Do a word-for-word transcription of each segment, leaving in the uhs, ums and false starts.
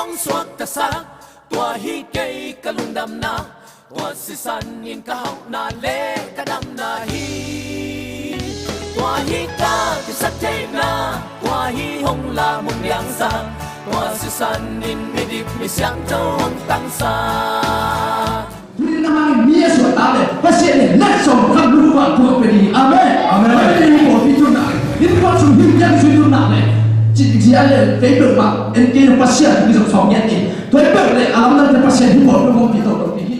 Hong suaktasak, tua hi kei ka lungdamna, tua sisan in ka hauhna le ka damna hi. Tua hi ka kisaktheihna, tua hi hong lamung liangsak, tua sisan in midik misiangtho hong tangsak. Tuni in amah in mi a suah ta le Pasian in laksawm khat lungdam pua pia ding. Amen. Amen. Amen. Hih pawlpi tunna, hih pawlpi sung hih pian sung tunna le cih zia le kei peuhmah en kei na Pasian kizom sawm ngiat ni. Tua hi peuh le a lamdangte Pasian hih pawlpi hong pi toto ding hi.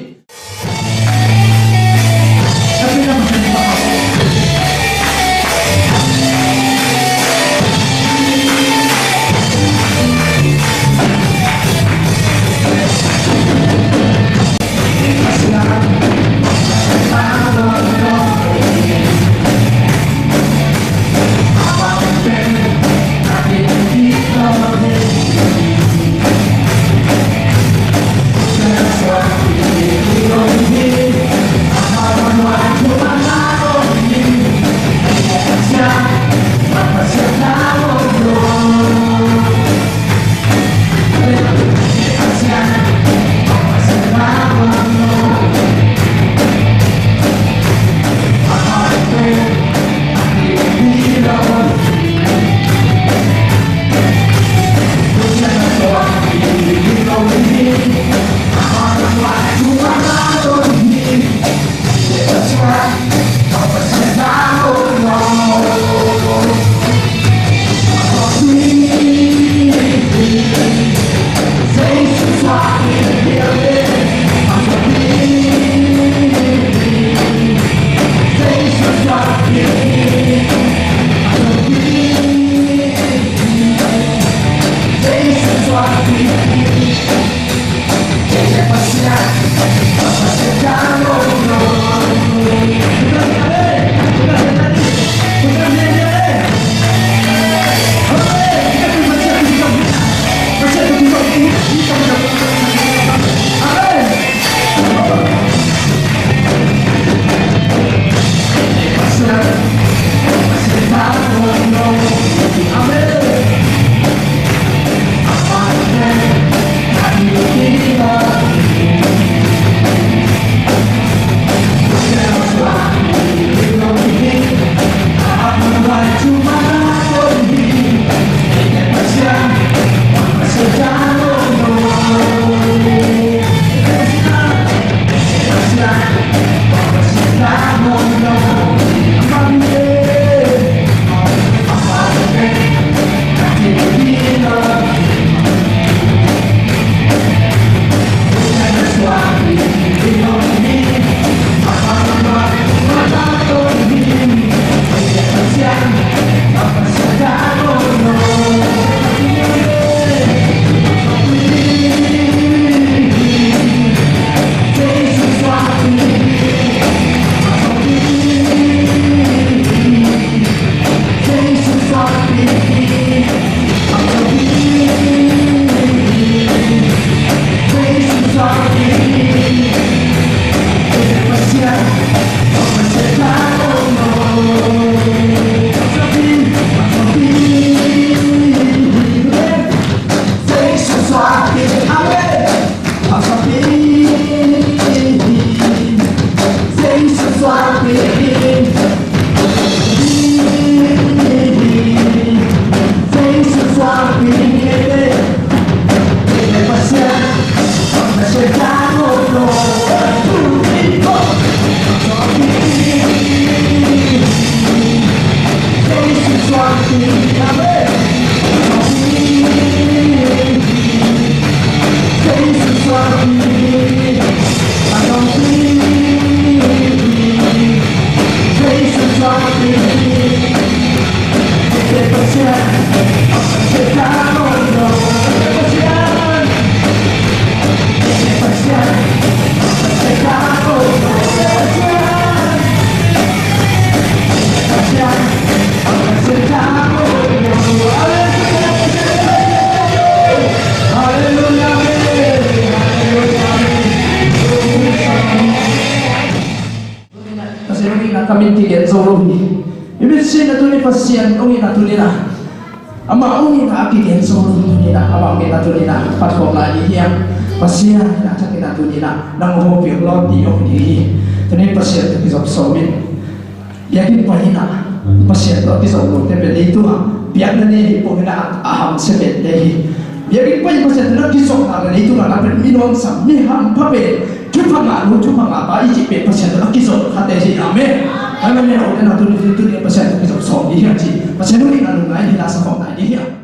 Pasian hong itna ka min kigen zo lo hi. I mit sin a tuni Pasian hong itna tuni na. Amah hong itna a kigen zo lo tuni na. Amah hong itna tuni na. Phat khawm lai ding hiam? Pasian in a thakin a tuni in a nang hong hopih lawm ding om ding hi. Tuni in Pasian tawh kizop sawm in. Biakinn pai in a Pasian tawh a kizop lote pen leitungah biakna nei hi pong in a, a hamsia pen te hi. Biakinn pai in Pasian tawh na kizop nak leh leitungah na pen mi nuamsa, mi hampha pen, thupha ngahnu, thupha ngahpa i cih pen Pasian tawh a kizop khate hi. Amen. Amen. Amen. Amen. Tuni, tuni Pasian tawh kizop sawm ding hiam ci. Pasian tawh i na lungngai ding, la sa khawm nai ding hiam?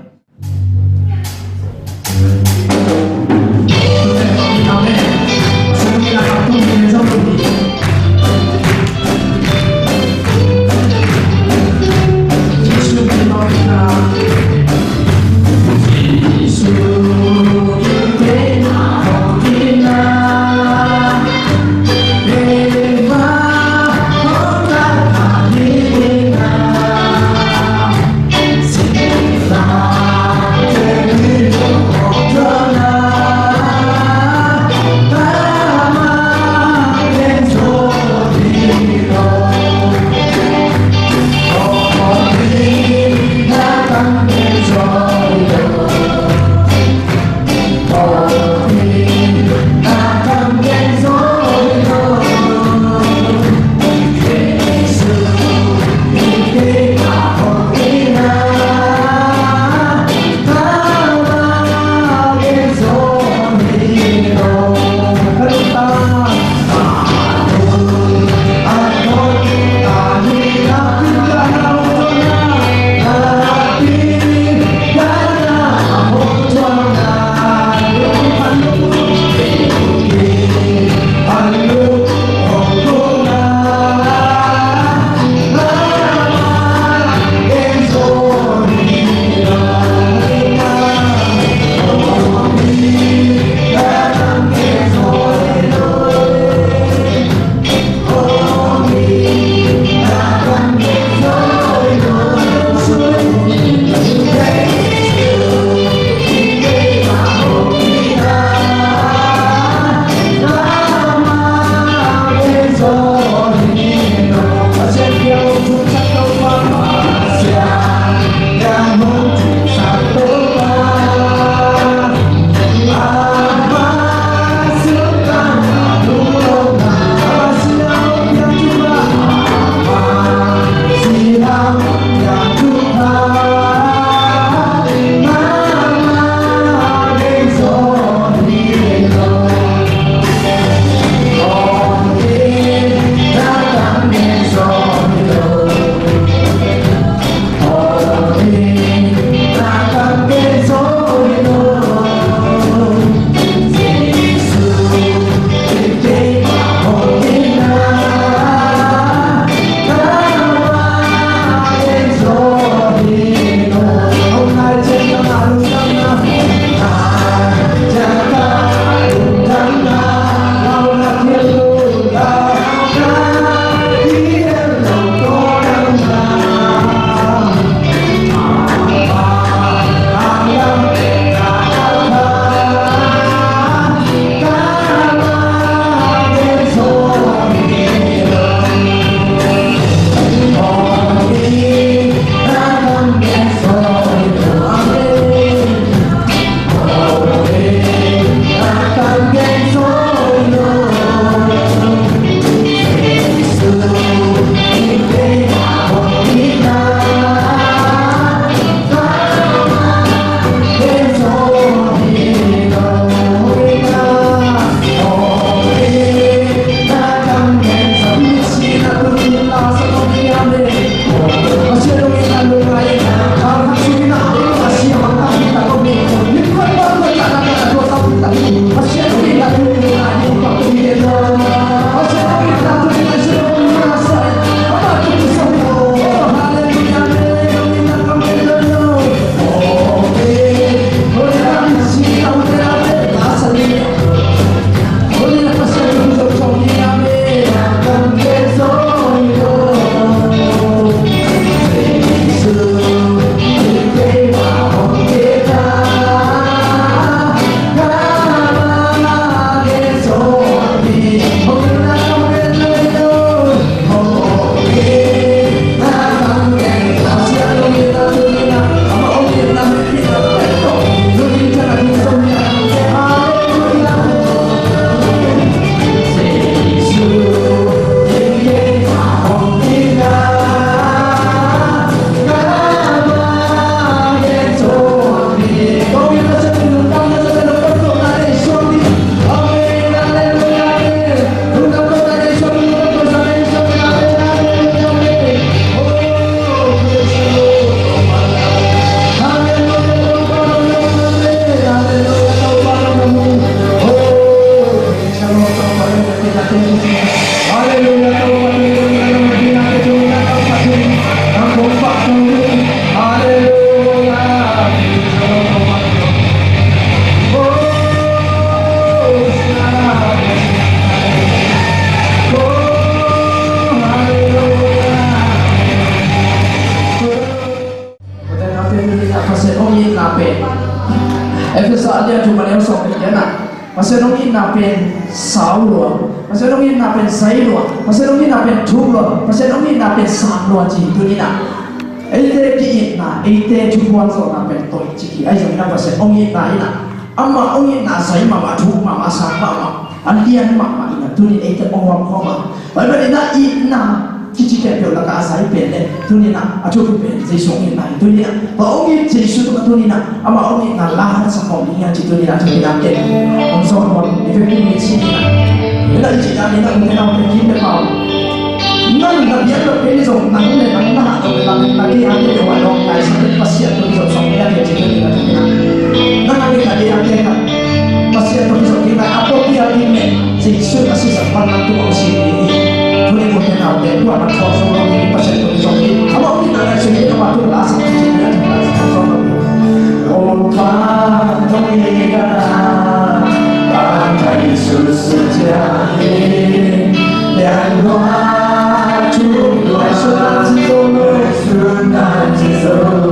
Korinto a lian thum a neu sawm le giat ah, Pasian hong itna pen sau lua, Pasian hong itna pen zai lua, Pasian hong itna pen thuk lua, Pasian hong itna pen sang lua ci hi. Tuni-in ah eite ki-itna, eite thupuan zawhna pen toih cik hi. Ahi zongin ah Pasian hong itna in ah, amah hong itna zai mahmah, thuk mahmah, sang mahmah, a lian mahmah in ah, tuni-in eite hong huam khawm a, Bible in ah itna kici khempeuh lakah a zai pen le, tuni-in ah a thupi pen Jesu hong itna hi. Tuni-in ah, tua hong it Jesu tungah tuni-in ah amah hong itna la na sa khawm ding hi ci. Tuni-in ah thupi na ken hong zawh nuam i vekpi mi ci-in ah, i cih dan in ah, ute naute, kim le pau, nang na biak lo kei zong, nang le nang na hah lo le, nang na gei a kei le, a lawm nai sa le, Pasian tawh kizop sawm ding hi ci. Tuni-in ah thupi na, nang a gei na gei a kei khat Pasian tawh kizop ding lai, a pawlpi a ding le Jesu a sisan pan nang tung hong si ding hi. Tuni-in ute naute, tua na thuak zo lo ding, Pasian tawh kizop ding. Amah hong itna ngaihsun ding, amah tung la sak ding, amah tung la sak ding. Topa tawh itna, ta ngaihsut suk ciang in, lian tua tung ngaihsut na ci zo lo, ngaihsut na ci zo lo.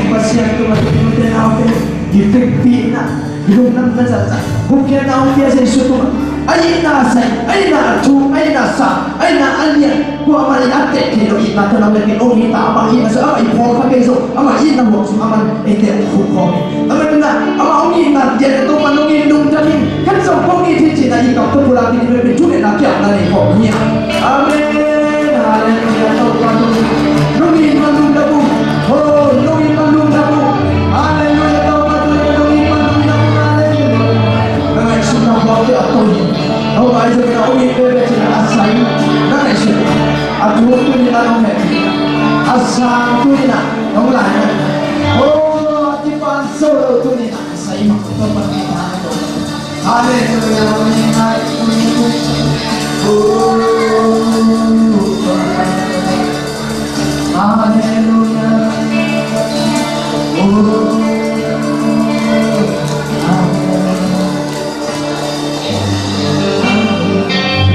Pasian tungah, ute naute, i vekpi in ah, i lungdam na zahzah, gupkhiatna hong pia Jesu tungah. A itna a zai, a itna a thuk, a itna a sang, a itna a lian, kuamah in a teh theih loh itna tawh na vekpi hong it a, amah itna zong, amah i pawl kha kei zong, amah itna huap zong, amah eite hong khuk khawm hi. Amah itna, amah hong itna lian, Topa nong it lungdam ing, ken zong kong it hi cihna i kap tawh pulak in i vekpi thungetna kiamna nei khawm hi. Amen. Halleluiah, Topa tungah nong it man lungdam ung. Oh, nong it man lungdam ung. Halleluiah, Topa tungah nong it man lungdam ung. Halleluiah. Na ngaihsutna huapte a to hi. Hong ai zong na hong it veve cihna a sai. Na ngaihsut. A thuk tuni-in ah nong heh. A sang tuni-in ah nong lai. Oh, a kipan zo lo tuni-in ah. Hallelujah. Hallelujah.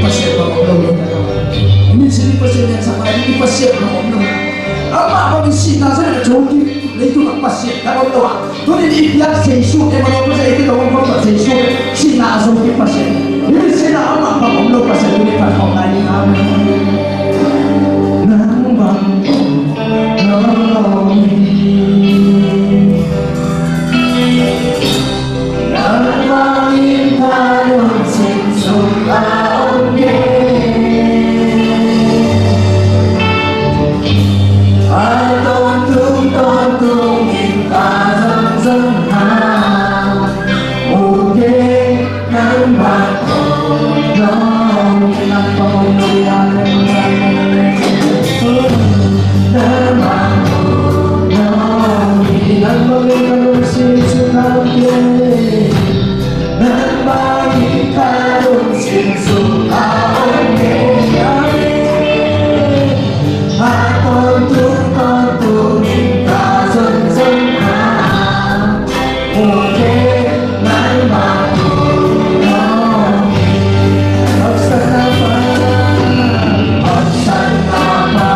Pasian bang om lo. Min sin Pasian yang sama ini Pasian bang om lo. Amah bang sihna sa na thum Leitung ah Pasian ka om lo ah, tuni in i piak Jesu, Emmanuel Pasian, i tawh om khawm Jesu, sihna a zo ding Pasian, i sihna amah bang om lo Pasian, tuni in phat khawm lai ding. Amen. Nang bang om lo hi. Nang bangin ka lungsim sung a om kei. A tawntung tawntungin ka zongzong hang. Mu kei nang bang om lo. Nang bang om lo, ya. Nang bang om lo. Nang bangin ka lungsim sung a om kei. Nang bangin ka lungsim sung a om kei. A tawntung tawntungin ka zongzong hang. Mu kei nang bang om lo. Hosanna pa, Hosanna pa.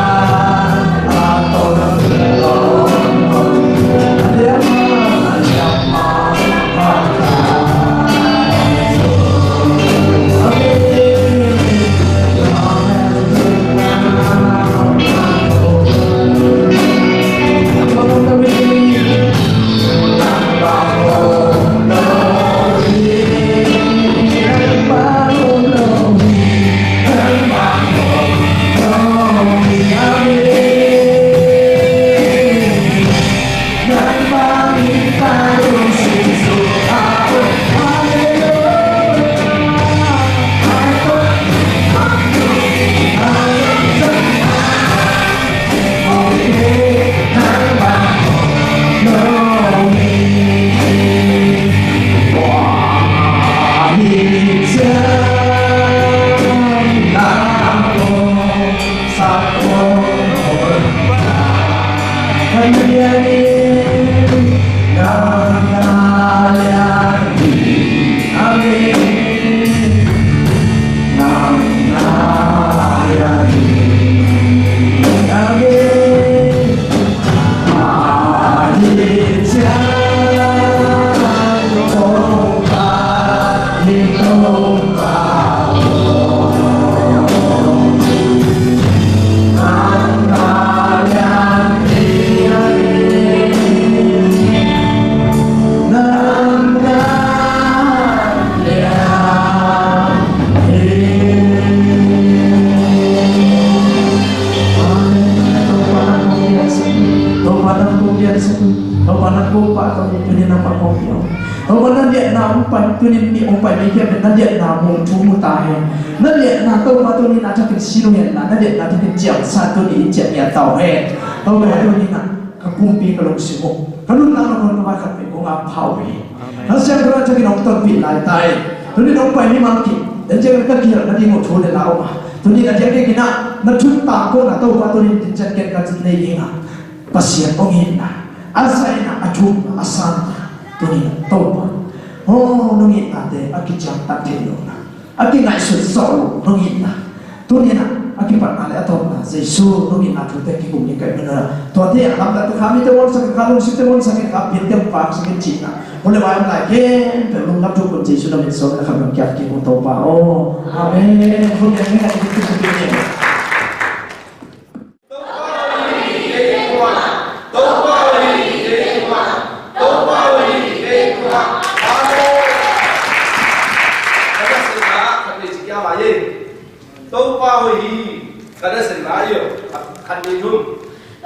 Topa, nang kong liatna hong pai, tuni in mi hong pai, mi khempeuh na liatna mu thu mu ta hen. Na liatna Topa tuni in a thakin si lo hen la, na liatna thakin ciamsa tuni in ciah ngiat ta hen. Topa tuni in a ka pumpi ka lungsim uh, ka nuntakna uh ka vaikhak pen kong ap pha uh hi. Amen. Nang Siangtho in a thakin hong tonpih lai ta hi. Tuni in hong pai mimal kik, den ciang ka kihel nading uh thu le la om a. Tuni in a diakdiak in a na thu tangkona Topa tuni in din ciang ken ka nei ding a. Pasian hong itna, a zaina, a thumna, a sanna, tuni in a Topa. Oh, nong itnate a kiciamteh theih lohna, a kingaihsut zawh loh nong itna. Tuni in a kipatna le a tawpna Jesu nong itna thute kikum ding ka hih manin a, tuate a lamdang te kha, mite honsak in kha, lungsimte honsak in kha, pilte hong paksak in cihna, hun le vai hong lai khempeuh lungdam thu kun Jesu na min suang in a khat hong kiat kik ung Topa aw. Amen. Hun le vai hong lai khempeuh. Topa hoih hi, kei kong muak. Topa hoih hi, kei kong muak. Topa hoih hi, kei kong muak. Amen. Ka nasepna khat vei ci kia lai hi. Topa hoih hi, ka nasepna hi. Khat, khat, nih, thum.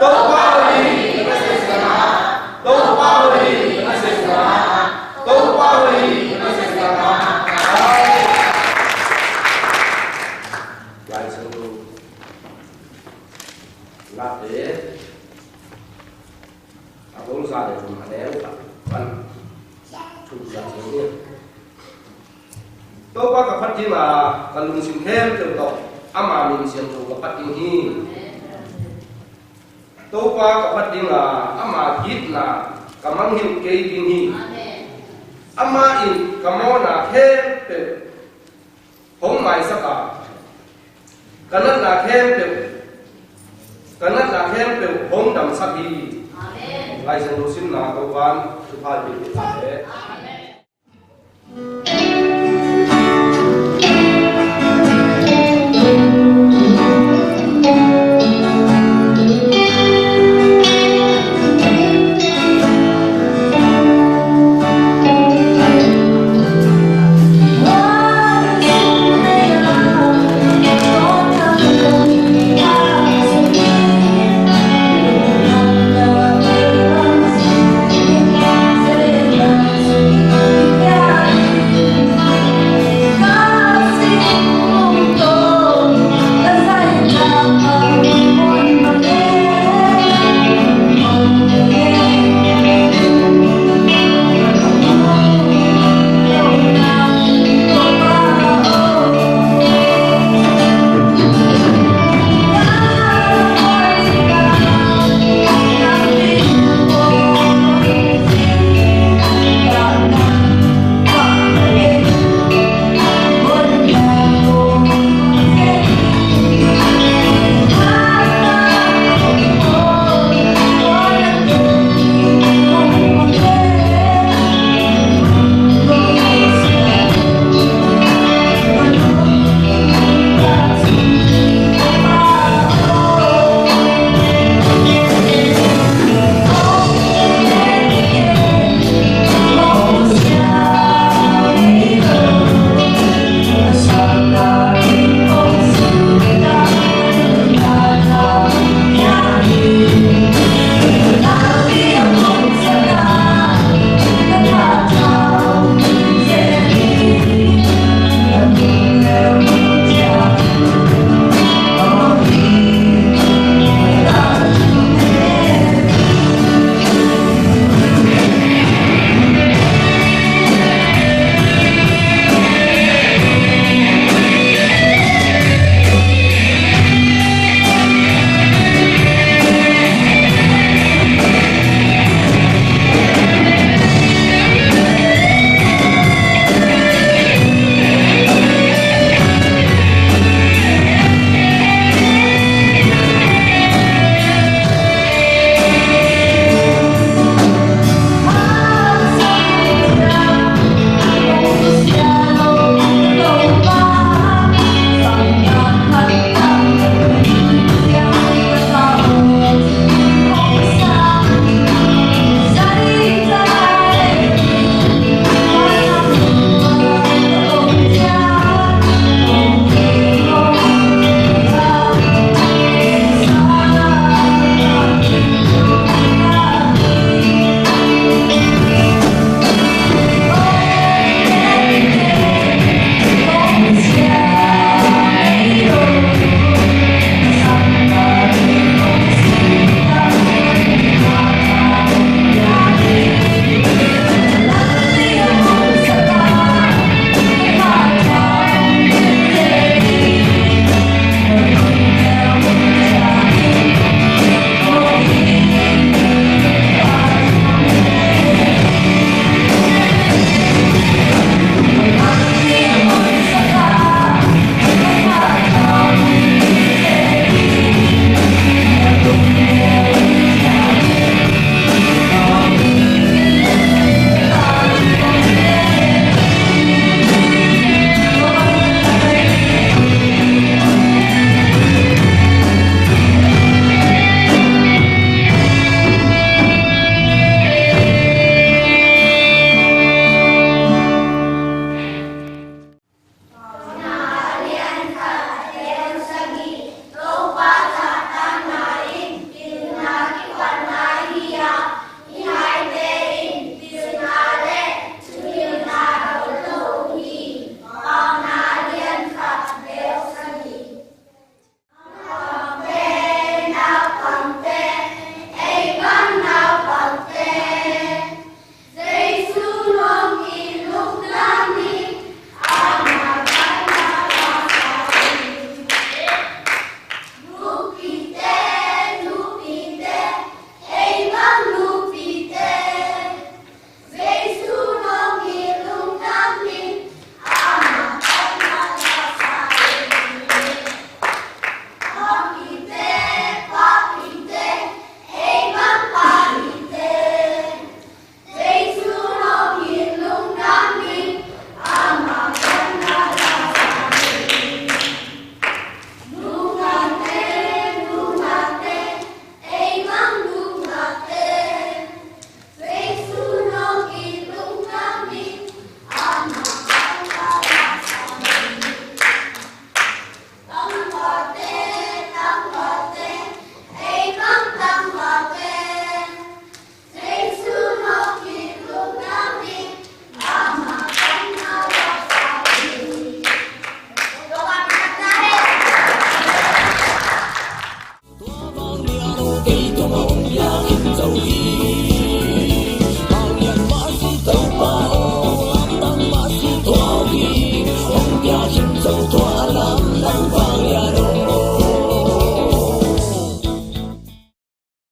Topa hoih hi, ka nasepna. Topa hoih hi, ka nasepna. Topa hoih hi, ka nasepna. Amen. Lai Siangtho. Late a bawlsa le thum a neu khat pan thum sa thum ni. Topa ka phat ding a, ka lungsim khempeuh tawh ama min siangtho ka phat ding hi. Topa ka phat ding a, ama itna ka mangngilh kei ding hi. Amah in ka mawhna khempeuh hong maisak a, ka natna khempeuh, ka natna khempeuh hong damsak hi. Amen. Lai Siangtho simna, Topa'n thupha pia ta hen.